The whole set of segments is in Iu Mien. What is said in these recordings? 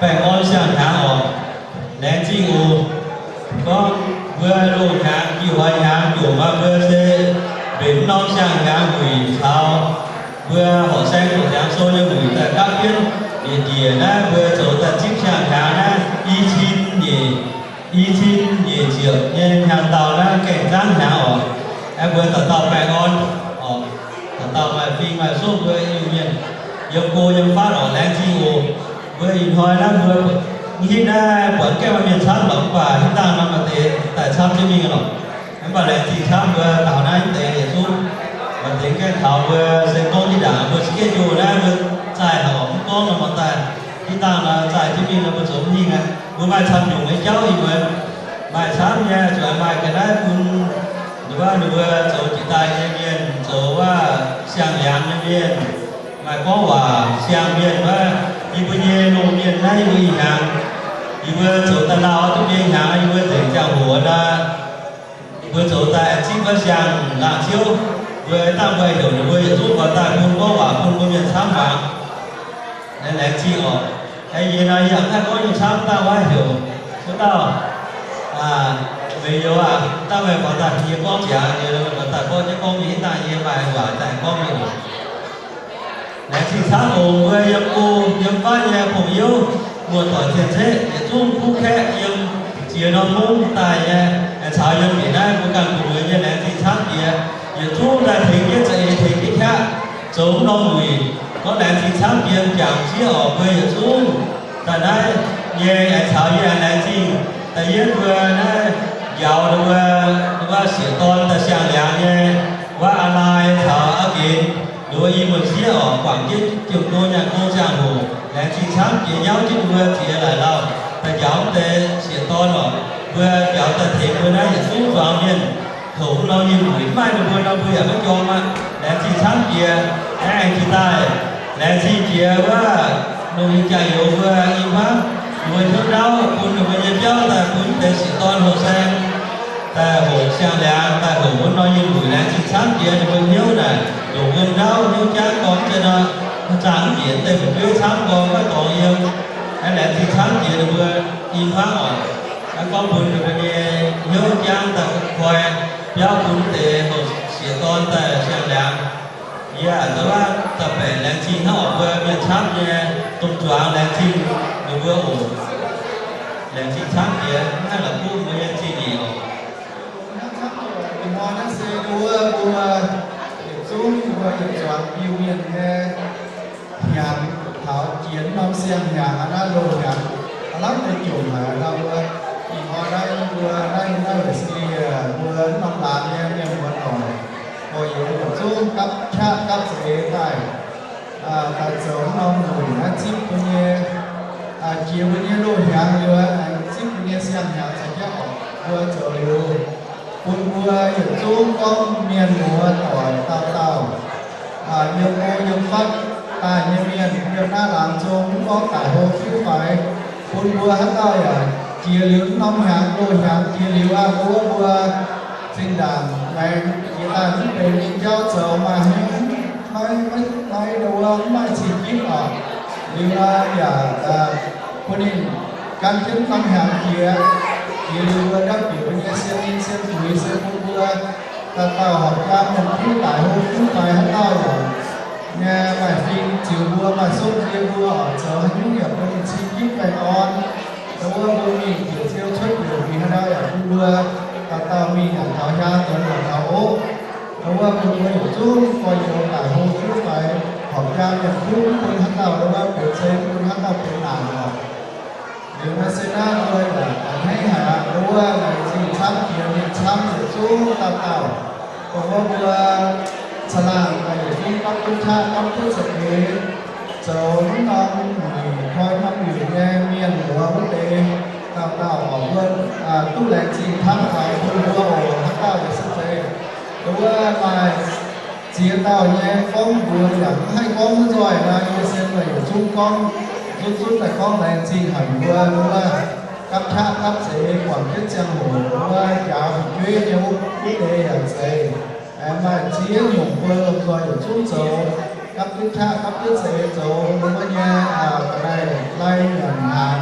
Baengh orn siang-hnyangx oc. Laengz zingh oc. Gorngv mbuo loz-hnyangx, ih hnoi hnyangx jomc aqv, mbuo se mbenc mv norm siang-hnyangx wuic caux mbuo horqc saeng doqc hnyangx sou nyei wuic daaih gapv jienv njiec ndieqc naaiv, mbuo zoux daaih zipv siang-hnyangx naaiv i cin nyeic, i cin nyeic ziepc nyei hnyangx-daauh naaiv gaengh zaangv hnyangx oc. Aeqv, mbuo dauh dauh baengh orn oc. Dauh dauh maaih fing maaih soqv mbuo Iu-Mienh yiem go yiem fatv oc. Laengz zingh oc. Mbuo ih hnoi naaiv mbuo mv hitv naaiv buatc gaengh maaih mienh camv lorqc, mv baac hitv dangh nor maaih deix daaih camv jienv mingh lorqc. Mv baac laengz zingh camv mbuo taux naaiv deix yietc zungv. Maaih deix gaengh taux mbuo se gorngv jiex ndaangc mbuo schedule naaiv mbuo zaih haic oc, mv gorngv nor maaih daaih hitv dangh nor zaih jienv mingh nor mbuo zoux mv hingh aqv. Mbuo maaih camv nyungc nyei jauv ih muonz maaih camv nyei, zuqc maaih ga'naaiv bun nduov ninh mbuo zoux jiex daaih nyei mienh, zoux wuov siang-liangx nyei mienh, maaih gorngv waac siang mienh wuov, yie mbuo nyei longh mienh naaiv yie mbuo ih hnyangx, yie mbuo zoux daaih lauh duqv nyei hnyangx, yie mbuo nzengc ziangh hoc nor, mbuo zoux daaih zipv wuov siang-laangh ziouv, mbuo dangh mbuo heuc ninh mbuo yietc zungv gorx daaih bun gorngv waac bun mbuo mienh camv hmuangx. Laengz zingh oc. Yie nor yie yaac mv haih gorngv nyei camv, dangh wuov heuc wuov dauh, meih youz aac, dangh meih gorx daaih yie gorngv ziangx, yie gorx daaih gorngv jienv gorngv mingh, dangh yie maaih waac daaih gorngv mingh oc. Laengz zingh camv oc. Mbuo yiem go yiem fatv nyei pong-youv, muoz-doic cien-ceqv yietc zungv kuv kaeqv yiem ziex norm mungv daaih nyei, caux yiem njiec naaiv mbuo ganh gu'nyuoz nyei, laengz zingh camv jiex. Yietc zungv daaih tengx jienv za'eix tengx jienv qaqv zoux mv norm wuic. Gorngv laengz zingh camv jiex m'jangc sieqv oc, mbuo yietc zungv daaih naaiv nyei aengx caux yie aengx laengz zingh daaih yie mbuo naaiv njaaux ninh mbuo, ninh mbuo sieqv dorn daaih siang-liangx nyei wuov aa lai caux aa genx, ninh mbuo i muoz-sieqv oc, guangc jienv jiem go nyaanh go ziangh hoc, laengz zingh camv jiex nyauv jienv ninh mbuo ziex laaic lauh daaih njaaux mv deix sieqv dorn oc. Mbuo njaaux daaih tengx mbuo naaiv yietc zungv zuangx mienh houc mv norm ninh wuic, mv maaih ninh mbuo nor mbuo yaac maiv jorm aqv. Laengz zingh camv jiex, aengx jiex daaih laengz zingh jiex wuov longc hnyouv jaax-youz mbuo i hmuangv ninh mbuo hnyouv ndauv bun ninh mbuo nyei biauv daaih bun mv deix sieqv dorn houh saeng daaih hoqc siang-liangx, daaih hoqc wuov norm ninh wuic. Laengz zingh camv jiex ninh mbuo hnyouv naaic ndongc wuom ndauv hnyouv jangv gorngv mv zeiz nor, zaangh mv njiec mv deix fu'jueiv camv gorngv maiv dorngx yiem. Aengx laengz zingh camv jiex ninh mbuo i hmuangv oc. Aengx gorngv bun ninh mbuo nyei hnyouv jangv daaih koi biauv bun mv deix hoqc sieqv dorn daaih siang-liangx. Yie aac, da'faanh da'baeqc laengz zingh hnangv oc, mbuo mienh camv nyei domh zuangx laengz zingh ninh mbuo oc. Laengz zingh camv jiex, mv haih la'kuqv mbuo nyei zingh nyeic oc. Ih hnoi naaiv se wuov mbuo yietc zungv mbuo yietc zuangx Iu-Mienh nyei hnyangx taux jiex norm siang-hnyangx aqv, naaiv loz-hnyangx aav lamh deix jomc haic. Ndau wuov ih hnoi naaiv mbuo naaiv naaiv Australia mbuo norm laangz nyei mienh muoz-doic, gorx-youz yietc zungv gapv qaqv gapv za'eix daaih, daaih zoux norm wuic naaiv zipv mbuo nyei, jiex mbuo nyei loz-hnyangx liuz, zipv mbuo nyei siang-hnyangx caux jienv oc. Mbuo zoux liuz, bun mbuo yietc zungv gorngv mienh muoz-doic dauh dauh, yiem go yiem fatv daaih nyei mienh, yiem naaiv laangz zong mv gorngv daic hlo fiuv faix, bun mbuo haaix dauh yaac jiex liuz norm hnyangx loz-hnyangx jiex liuz aqv, wuov mbuo zinh ndaangc maengx jiex daaih mv benx nyei jauv zoux maaih haaix nyungc maiv, maiv, maiv, wuov mv maaih cing-gitv oc. Liuz nor yaac bun ninh gan jienv norm hnyangx jiex, jiex liuz mbuo ndapv bieqc mbuo nyei sien ninh sien fuix se bun mbuo dauh dauh horpc jaa mienh kuv daic hlo fiuv faix haaix dauh yaac nyei maaih fing ziux mbuo, maaih sopv nzie mbuo oc, zoux haaix nyungc yaac bun ninh cing-gitv baengh orn. Wuov mbuo mingh njiec ziou cuotv njiec mingh haaix dauh yaac bun mbuo dauh dauh mingh yaac taux hiaa, donx yaac taux oqv. Wuov bun mbuo yietc zungv gorx-youz daic hlo fiuv faix, horpc jaa mienh kuv mv bun haaix dauh wuov benx ceng, mv bun haaix dauh benx naanc oc. Liuz naaiv se naaiv mbuo yaac a'hneiv haic aqv. Wuov laengz zingh camv jiex mienh camv yietc zungv dauh dauh. Dongh wuov mbuo caangh laangh daaih yietc zungv gapv duqv qaqv gapv duqv za'eix, zoux mv norm wuic, koi norm wuic nyei mienh muoz wuov deix dauh dauh oc, mbuo duqv laengz zingh camv haic bun mbuo oc. Haaix dauh yaac se zeiz, wuov maaih ziex dauh nyei gorngv mbuox yaac mv haih gorngv wuov nzoih nor, yie se meih yietc zungv gorngv, zungv zungv daaih gorngv laengz zingh haic mbuo wuov gapv qaqv gapv za'eix guangc jienv ziangh hoc wuov njaaux fu'jueiv nyei wuov deix yaac zeiz. Aengx maaih ziex nyungc mbuo lomh nzoih yietc zungv zoux gapv jienv qaqv gapv jienv za'eix zoux mbuo nyei ga'naaiv lai nyanc hnaangx.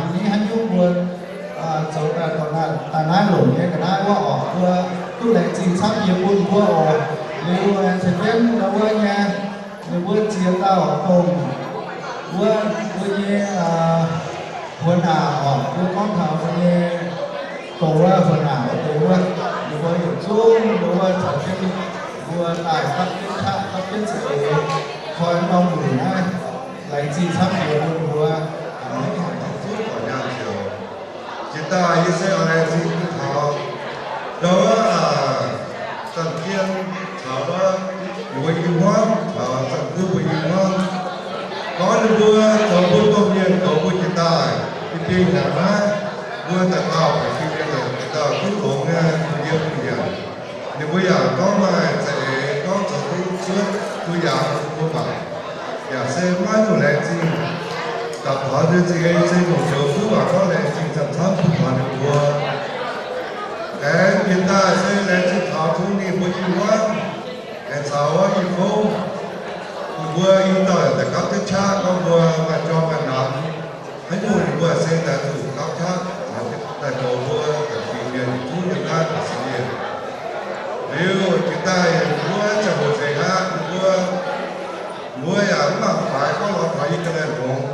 camv jiex bun mbuo oc. Liuz ceix jienv ndau wuov nyei, ninh mbuo ziex dauh dongh wuov, wuov nyei, aa, หัวหน้า oc, mbuo gorngv taux mbuo nyei dongh wuov หัวหน้า wuov deix wuov, ninh mbuo yietc zungv ndau wuov caux jienv mbuo daaih gapv jienv qaqv, gapv jienv za'eix, koi norm lunc naaiv, laengz zingh camv jiex bun mbuo, aa, maiv haih taux zuqv dorc nyaanh ziouc. Jiex daaih yie se oix laengz zingh taux ndau wuov, aa, Zanh Jien caux wuov, ninh mbuo i hmuangv caux Zanh Duqv mbuo i hmuangv, gorngv ninh mbuo zoux bun domh mienh goux bun jiex daaih, yie biei hnyangx naaiv, mbuo daaih dauh baeqc fingx mienh, daaih dauh duqv longx nyei, bun yie bun yie. Ninh mbuo yaac gorngv maaih za'eix gorngv zoux duqv cuotv duqv yaangh bun mbuo mangc. Yaac se maiv zuqc laengz zingh. Dapc taux nzuonx zingh nyei se nyungc joux duqv waac gorngv laengz zingh camv-camv bun taux ninh mbuo. Aengx jiex daaih se laengz zingh taux Tongv Ninh mbuo i hmuangv, aengx caux wuov i fouv, ninh mbuo i dauh yaac daaih gapv jienv qaqv gorngv mbuo maaih jorm maaih namx. Haaix nyungc ninh mbuo se daaih zuqc gapv qaqv caux daaih goux mbuo baeqc fingx mienh yietc zungv yiem naaiv Baac Sieqv Mienh. Liuz jiex daaih ninh mbuo ziangh hoc nzengc aqv, ninh mbuo, mbuo yaac mv mangc faix gorngv lorz taux yie ga'naaiv longx.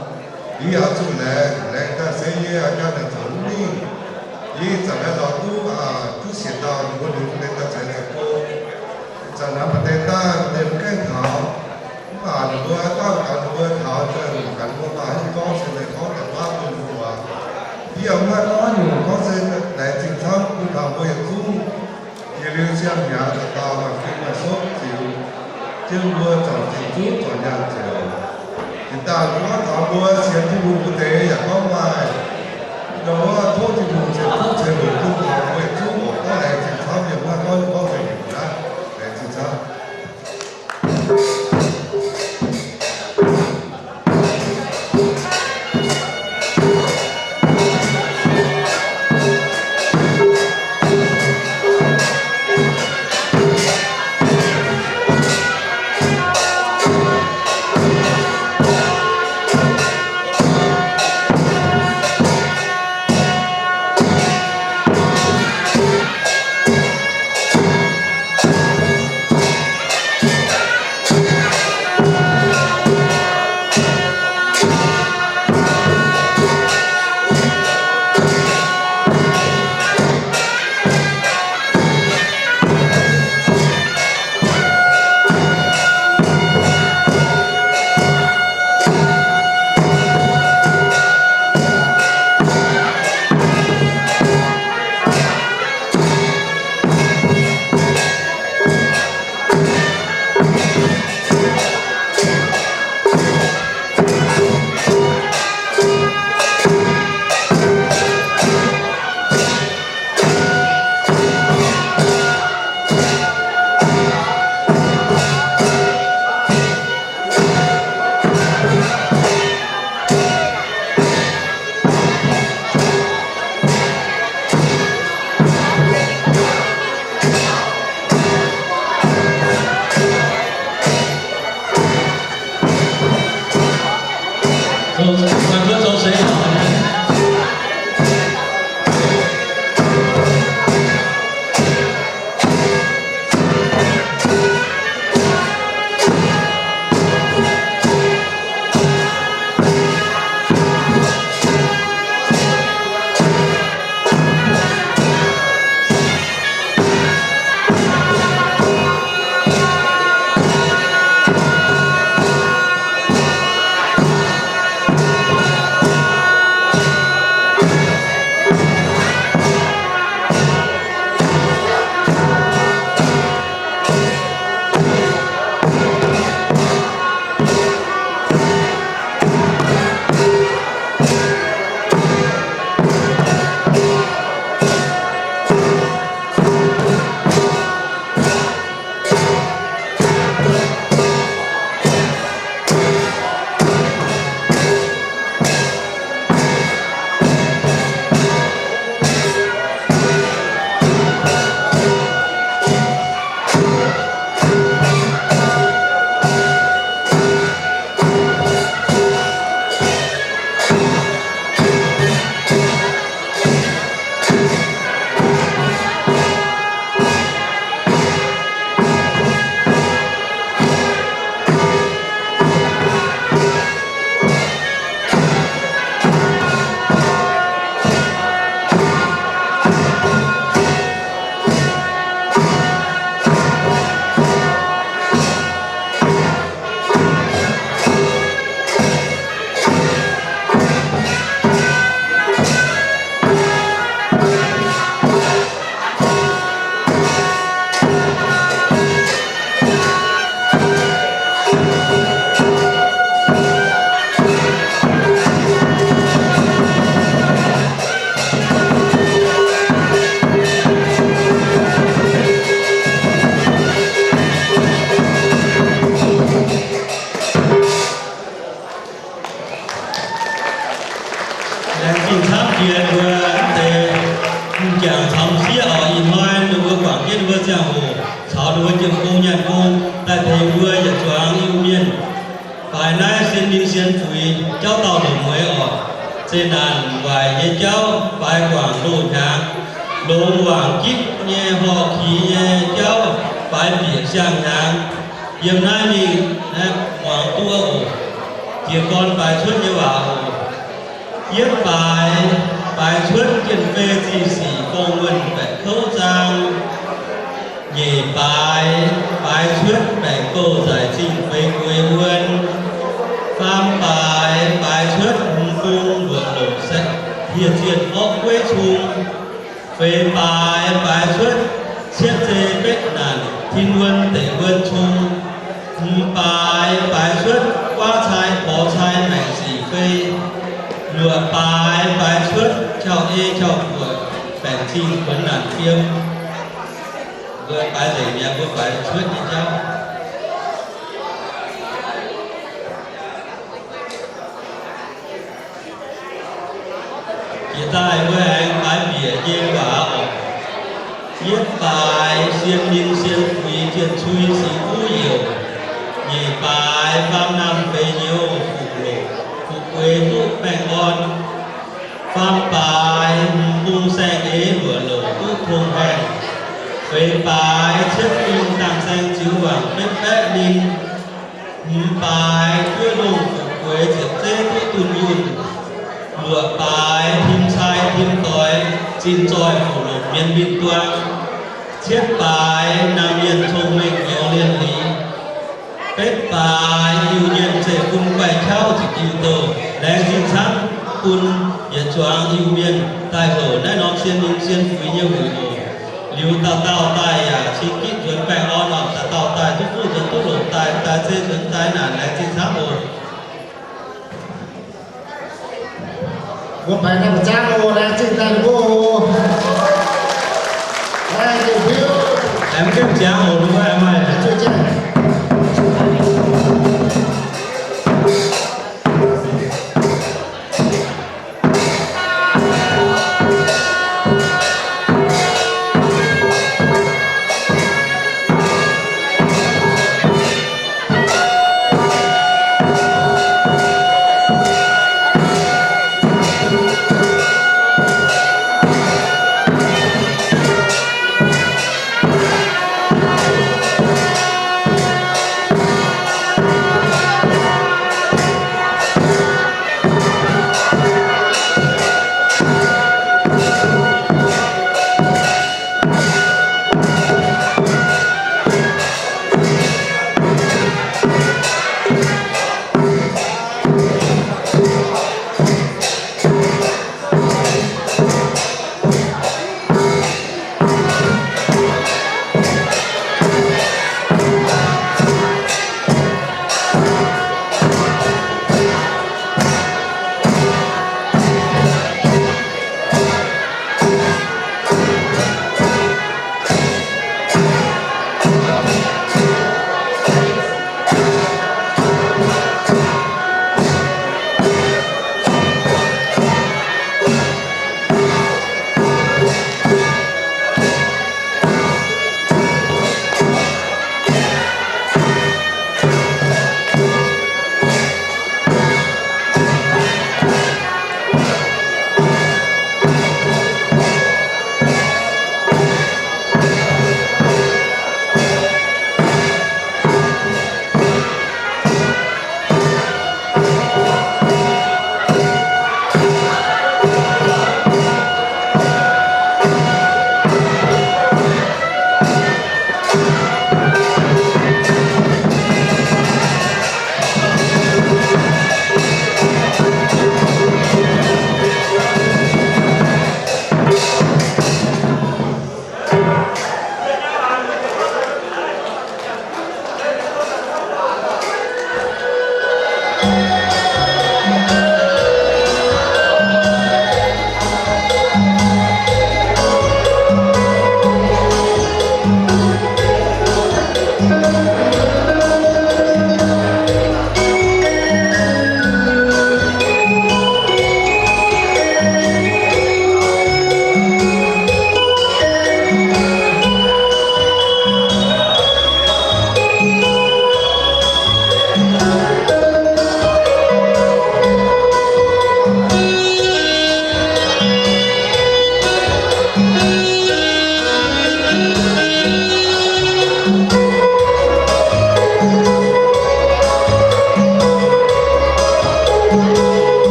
Yie yaac zuqc laengz, laengz daaih se yie yaac ganh naaic zoux mv mingh. Yie zanc naaiv lorz duqv, aa, duqv sienx dauh ninh mbuo longx deix daaih ceix za'eix go. Zanc naaiv maaih deix daaih deix mv gaengh taux, mv baac ninh mbuo dangh gaax ninh mbuo taux, gaax ninh mbuo maaih haaix nyungc gorngv se deix gorngv daaih baav bun mbuo muangx. Yie yaac mv haih gorngv nyungc gorngv se laengz zingh camv bun taux mbuo yietc zungv. Yietc liuz siang-hnyangx dauh dauh maaih fim maaih sopv ziux jienv mbuo zorc zingh zuqv zorc nyaanh ziouc. Jiex daaih gorngv taux mbuo sienx Tin-Hungh mbuo deix yaac gorngv maaih ndau wuov tov Tin-Hungh ceix fuqv ceix longc bun taux mbuo yietc zungv oc. Gorngv laengz zingh camv yaac mv haih gorngv gorngv nzengc nyungc aqv. Laengz zingh camv. Laengz zingh camv jiex mbuo mv deix m'jangc caux m'sieqv oc. Ih hnoi ninh mbuo guangc jienv ninh mbuo ziangh hoc caux ninh mbuo jiem gong nyanc gong daaih tengx mbuo yietc zuangx Iu-Mienh. Faix naaiv sienx ninh sienx fuix jauv dauh longc mueiz oc. Zeqc naanc waaic nyei jauv faix guangc loz-hnyangx, longx waangc gitv nyei horqc kix nyei jauv faix bieqc siang-hnyangx. Yiem naaiv mingh muangx duqv oc. Jiez gorn faix cuotv nyei waac oc. Yietv baaix, baaix cuotv Jien-Fei Zih Sic Fong Wuonh Baeqc Kouv Zaang. Nyeic baaix, baaix cuotv baengc bouh nzaic zingh feix gueix wuon. Faam baaix, baaix cuotv hmz bung luoqc louc hieh zienh orqv gueiv cung. Feix baaix, baaix cuotv cietv zei betv naanc tin wuon deic wuon cung. Hmz baaix, baaix cuotv guaav cai porx cai maengc sic fei. Luoqc baaix, baaix cuotv qauv-ei qauv-buoqc baengc zingh kuonx naanc fiem. Mbuo baaix nzengc mi'aqv, mbuo baaix cuotv nyei jauv. Jiex daaih mbuo aengx baaix bieqc nyei waac oc. Yietv baaix sienx ninh sienx fuix jien cui singx buv youc. Nyeic baaix faam naamh feix nyouz fuqv loc fuqv gueix duqv baengh orn. Faam baaix hmz bung saeng-eix luoqc louc duqv tong haengh. Feix baaix cietv bung dangh saeng ziux wangc betv baeqv ninh. Hmz baaix gueiv longh fuqv gueix ziepc zeiv duqv dunh yunh. Luoqc baaix tim cai tim doix zinh zoih fuqv loc mienz mingh duang. Cietv baaix naamh mienh cong-mengh nyouz lienh liz. Betv baaix Iu-Mienh zeiv-fun guaih qauv ziqc diuh douh. Laengz zingh camv bun yietc zuangx Iu-Mienh daaih houc naaiv norm sienx ninh sienx fuix nyei wuic oc. Liuz dauh dauh daaih yaac cing gitv nzuonx baengh orn oc. Dauh dauh daaih duqv fuqv nzuonx duqv longc daaih, daaih zeiv nzuonx daaih naanc. Laengz zingh camv oc. Mbuo baix naaiv mbu'zanv oc. Laengz zingh daaih mbuo oc. Laengz zingh hiuv. Aengx mv gaengh ziangx oc, mbuo aengx maaih zuov jienv.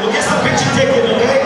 We'll get some picture taken, okay?